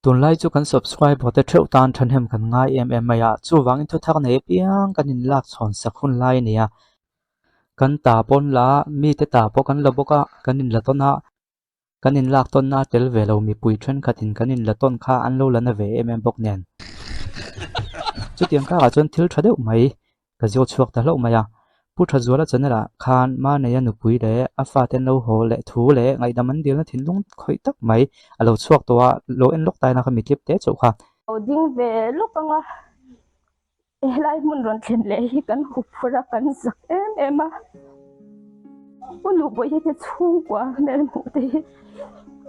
Tunlai chu kan subscriber te theuh tan thahnem kan ngai em em mai a, chuvangin thuthar nei apiang kan inlak chhawn sak hun lai a ni a. Kan ta pawn la, mite ta pawh kan la bawk a, kan inla tawn a, kan inlak tawnna a tel ve lo mipui thenkhatin kan inla tawn kha an lo la na ve em em bawk nen. Chutiang karah chuan thil tha deuh mai Ka zir chhuak ta hlauh mai a, Pu Thazuala channel ah khan Maneia nupui leh a fate an lo haw leh thu leh ngaihdam an dilna thinlung khawih tak mai a lo chhuak tawh a, lo en lawk taina kha mi tlip te chauh kha. Lo ding ve lawk ang a, helai hmun rawn thlen leh hi kan hup phurh a, kan zak em em a, Pu Luhbawihi te chhungkua hmel hmuh te hi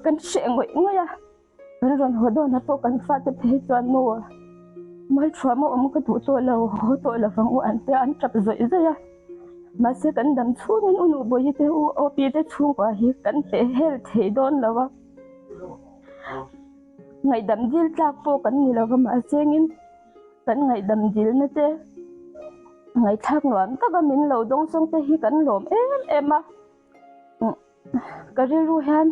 kan hreh ngawih ngawih a. Kan rawn haw dawnah pawh kan fate phei chuan maw Mualthuam a awm ka duh tawh lo, haw tawh lo vang u an tia an tap zawih zawih a. Mahse kan dam chhungin u Nuhbawihi te u Opi te chhungkua hi kan peh hel thei dawn lo a. Ngaihdam dil tlak pawh kan ni lo va mahse ngin kan ngaihdam dilna te ngaihthlak nuam taka min lo dawngsawng te hi kan lawm em em a. Ka rilru hian.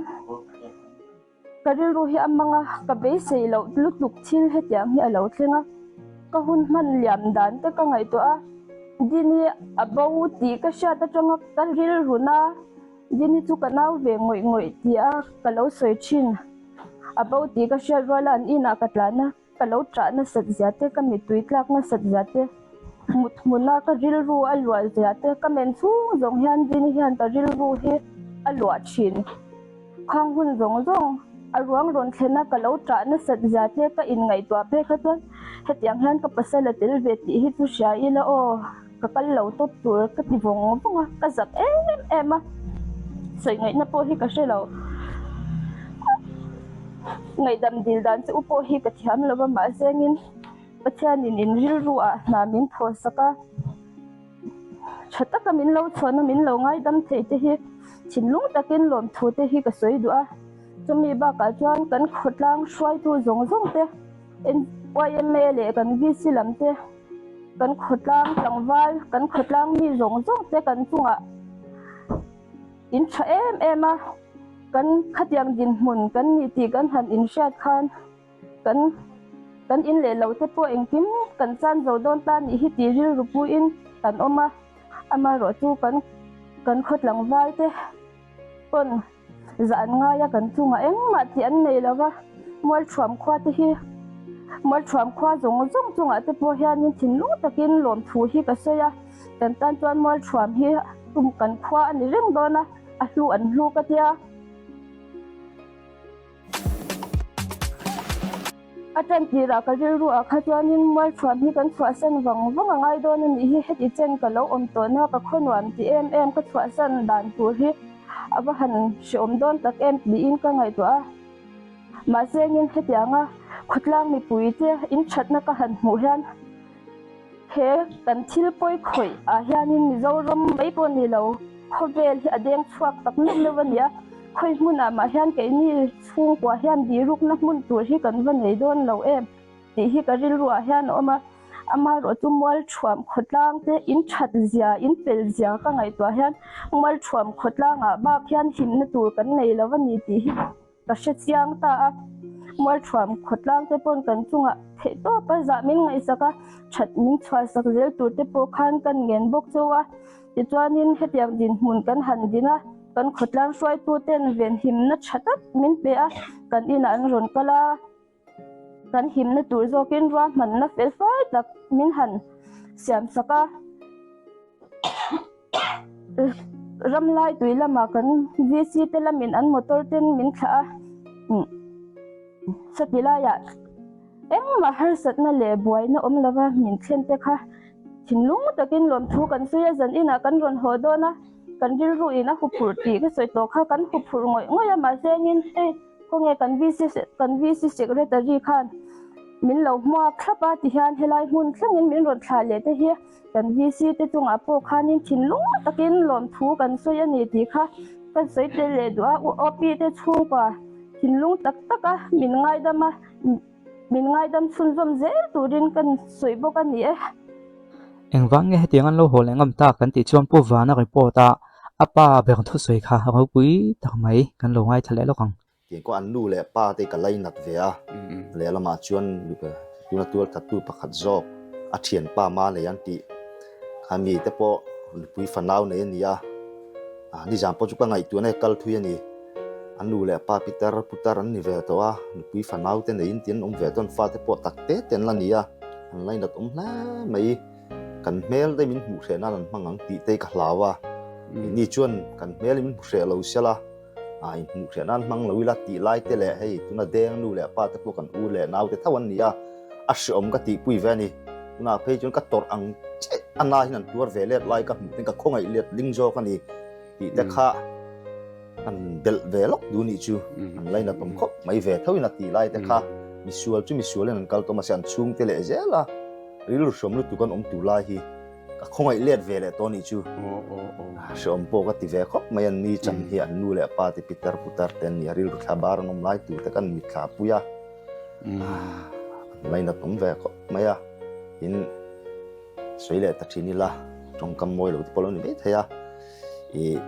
Ka rilru hi a mang a, ka beisei loh lutuk thil hetiang hi a lo thleng a, ka hun hman liam dan te ka ngaihtuah a, Dini a bo tih ka hriat atanga ka rilrun a, Dini chu ka nau ve ngawih ngawih tih a ka lo sawi thin, a bo tih ka hriat ruala an inah ka tlan a. Ka lo ṭah nasat zia te, ka mittui tlak nasat zia te, mut hmuna ka rilru a luah zia te, ka men chhung zawng hian Dini hian ka rilru hi a luah ṭhin. Khang hun zawng zawng a ruang rawn thlena ka lo ṭah nasat zia te ka inngaihtuah phei kha chuan hetiang hian ka pasal a tel ve tih hi chu hria ila aw, ka kal lo tawp tur ka ti vawng vawng a, ka zak em em a, sawi ngaihna pawh hi ka hre lo. Ngaihdam dil dan che u pawh hi ka thiam lo va, mahse engin Pathianin in rilru ah hna min thaw sak a, tha taka min lo chhuahna min lo ngaidam thei te hi thinlung takin lawmthu te hi ka sawi duh a, chumi bakah chuan kan khawtlang hruaitu zawng zawng te YMA leh kan VC lam te kan khawtlang tlangval kan khawtlang mi zawng zawng te kan chungah In tha em em a, kan khatiang dinhmun kan ni tih kan han inhriat khan kan kan in leh lo te pawh engkim kan chan zo dawn ta nih hi tih rilru puiin kan awm a, amaherawh chu kan kan khaw tlangval te pawn zah an ngai a kan chungah engmah tih an nei lo va, Mualthuam khua te hi Mualthuam khua zawng zawng chungah te pawh hianin thinlung takin lawmthu hi ka sawi a. Kan tan chuan Mualthuam hi tum kan khua a ni reng dawn a, a hlu an hlu ka tia. A tan tirah ka rilru ah kha chuanin Mualthuam hi kan chhuahsan vang vang a ngai dawn a nih hi, heti chen ka lo awm tawhna ka khaw nuam ti em em ka chhuahsan dan tur hi a va han hreawm dawn tak em tiin ka ngaihtuah a. Mahse engin hetianga khawtlang mipuite inthatna ka han hmuh hian He kan thil pawi khawih ah hianin Mizoram mai pawh ni lo, khawvel hi a deng chhuak tak meuh meuh a ni a, khawi hmunah mah hian keini chhungkua hian birukna hmun tur hi kan va nei dawn lo em tih hi ka rilru ah hian a awm a, amaherawh chu Mualthuam khawtlang te in that zia, in fel zia ka ngaihtuah hian Mualthuam khawtlang ah bak hian himna tur kan nei lo a ni tih hi Ka hre chiang ta a, Mualthuam khawtlang te pawn kan chungah theih tawp a zah min ngaihsak a, that min chhuahsak zel tur te pawh khan kan ngen bawk cheu a. Tichuanin hetiang dinhmun kan han din a, kan khawtlang hruaitu ten venhimna tha tak min pe a, kan inah an rawn kal a, kan himna tur zawkin ruahmanna fel fai tak min han siamsak a. Ramlai tui lamah kan VC te lamin an motor ten min thlah a, sati laiah engmah harsatna leh buaina awm lova min thlen te kha thinlung takin lawmthu kan sawi a, zan inah kan rawn haw dawn a, kan rilru in a huphurh tih ka sawi tawh kha kan huphurh ngawih ngawih a, mahse engin hei khawnge kan VC kan VC secretary khan min lo hmuak thlap a tihian helai hmun thlengin min rawn thlah leh te hi. Kan VC te chungah pawh khanin thinlung takin lawmthu kan sawi a ni tih kha kan sawi tel leh duh a, OP te chhungkua thinlung tak tak a min ngaidam a, min ngaidam chhunzawm zel turin kan sawi bawk a ni e. Engvang nge hetiang an lo haw leh ngam tak kan tih chuan Pu Vana report a a pa ber thusawi kha ropui tak mai kan lo ngaithla leh lawk ang. Tiang kawh an nu leh pa te ka lainat ve a, lehlamah chuan tuna tualthattu pakhat zawk a thianpa ma nei an tih kha mi te pawh nupui fanau nei a ni a, nizan pawh chu ka ngaihtuahna hi kal thui a ni. An nu leh pa pitar putar an ni ve tawh a, nupui fanau te neiin tin an awm ve tawh an fate pawh tak te te an la ni a, an lainat awm hle mai. Kan hmel te min hmuh hreh nan an hmang ang tih te hi ka hlau a, ni chuan kan hmel min hmu hreh lo sela. A inhmuh hriat nan hmang lo ila tih lai te leh hei tuna deng nu leh pa te pawh kan u leh nau te tho an ni a, a hreawm ka tihpui ve a ni. Tunah phei chuan ka tawrh ang che a na hian an tuar ve let lai ka hmuh ten ka khawngaih let ling zawk a ni tih te kha kan belh ve lawk duh nih chu an lainat awm khawp mai ve tho in a tih lai te kha misual chu misual in an kal tawh mahse an chhungte leh zel a rilru hreawm lutuk an awm tur lai hi Ka khawngaih let ve leh tawh nih chu. Hreawm pawh ka ti ve khawp mai an ni chan hi an nu leh pa te pitar putar te an ni a rilru thla bar an awm lai tur te kan mitthla pui a an lainat awm ve khawp mai a tin sawi leh ta thin ila tawngkam mawi lo te pawh lo ni mai thei a ih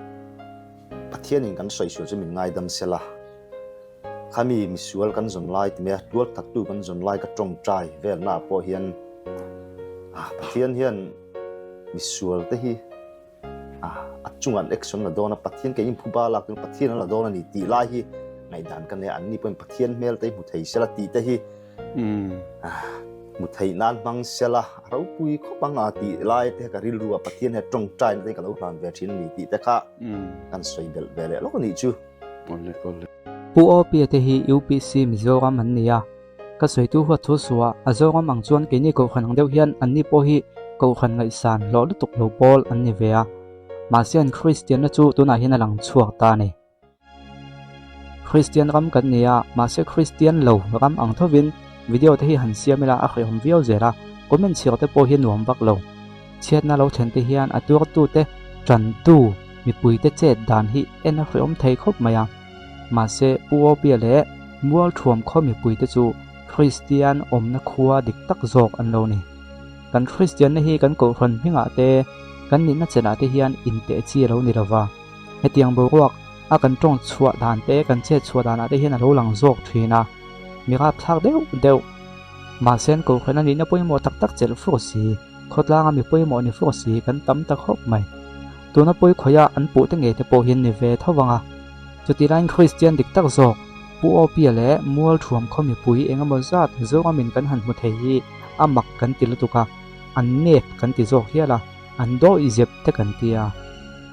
Pathianin kan sawi sual chu min ngaidam sela. Khami misual kan zawn lai ti mai a, tual thattu kan zawn lai ka tawngtai velna ah pawh hian ah Pathian hian misual te hi ah a chungah an action la dawn a, Pathian kei inphuba lak chuan Pathian an la dawn a ni tih lai hi ngaihdan ka nei a, anni pawhin Pathian hmel te hi hmu thei sela tih te hi ah hmu theih nan hmang sela a ropui khawp ang a tih lai te ka rilru ah Pathian hian tawngtaina te hi ka lo hlan ve thin a ni tih te kha kan sawi belh ve leh lawk a nih chu. Pu Opia te hi UPC Mizoram an ni a, ka sawitu huat thu suah a Zoram ang chuan keini kohhran ang deuh hian anni pawh hi kohhran ngaihsan hlawh lutuk lo pawl an ni ve a, mahse an Kristianna chu tunah hian a lang chhuak ta a ni. Kristian ram kan ni a, mahse Kristian lo ram ang thovin video te hi han siam ila a hrehawm viau zel a, comment chhiar te pawh hi nuam vak lo. Chhiatna lo thlen te hian a tuartute tantu mipuite chet dan hi en a hrehawm thei khawp mai a. Mahse, Pu Opia leh Mualthuam khaw mipuite chu Kristian awmna khua dik tak zawk an lo ni. Kan Kristianna hi kan kohhran hmingah te, kan nihna chenah te hian inteh chi a lo ni lova. Hetiang boruak a kan tawng chhuah dan te, kan chet chhuah danah te hian a lo lang zawk thin a. Mi rapthlak deuh deuh. Mahse, an kohhran a nihna pawimawh tak tak chelh fur si. Khawtlanga mi pawimawh ni fur si kan tam ta khawp mai. Tuna pawi khawia an puh te ngei te pawh hian ni ve tho vang a. Chutih laiin Kristian dik tak zawk, Pu Opia leh Mualthuam khaw mipui eng emaw zat Zoramin kan han hmu thei hi a mak kan ti lutuk a, an nep kan ti zawk hial a, an dawih zep te kan ti a.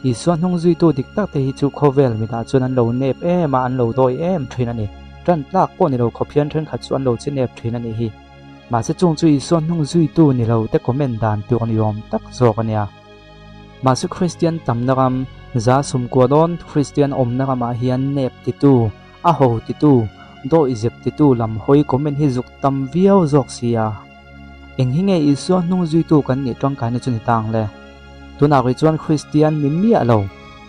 Isua hnung zuitu dik tak te hi chu khawvel mitah chuan an lo nep em a, an lo dawih em thin a ni. Tan tlak pawh ni lo khawp hian thenkhat chu an lo chi nep thin a nih hi. Mahse chung chu Isua hnung zuitu ni lo te comment dan tur ni awm tak zawk a nia. Mahse Kristian tamna ram, za sumkua dawn Kristian awmna ramah hian nep titu, a ho titu, dawih zep titu lam hawi comment hi zuk tam viau zawk sia. Eng hi nge Isua hnung zuitu kan nih tangkaina chu ni ta ang le? Tunah rih chuan Kristian ni miah lo,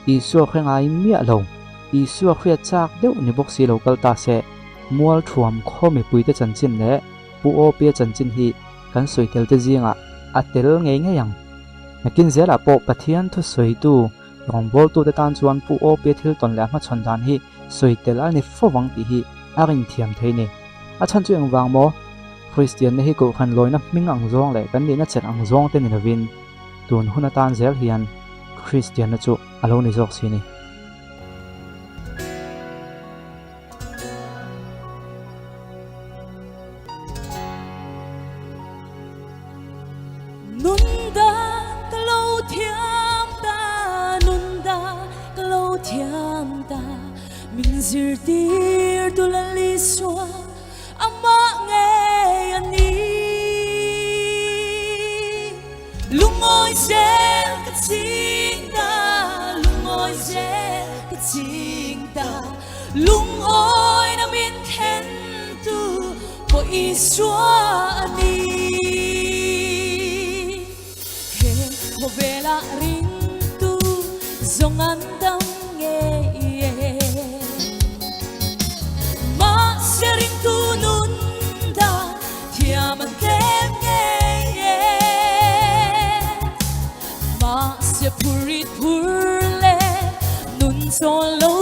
Isua hre ngai miah lo, Isua hriat chak deuh ni bawk si lo kal ta se, Mualthuam khaw mipuite chanchin leh Pu Awpia chanchin hi kan sawi tel te zingah a tel ngei ngei ang. Nakin zelah pawh Pathian thusawitu rawngbawltute tan chuan Pu Awpia thil tawn leh a hmachhawn dan hi sawi tel a ni fo vang tih hi a rinthiam thei ni. A chhan chu engvang maw? Kristianna hi Kohhran lawina hming ang zawng leh kan nihna chelh ang zawng te ni lovin tun hun atan zel hian Kristianna chu a lo ni zawk si ni. Nunda ka lo thiam ta, nunda ka lo thiam ta, min zirtir tu Lal Isua amah ngei a ni. Lungawi zel ka ching ta, lungawi zel ka ching ta, lungawi na min thlen tu pawh Isua a ni. He khawvelah ringtu zawng an dam ngei e. Mahse ringtu nun dan thiam an tlem ngei e. Mahse phurit phur leh nun chawl lo.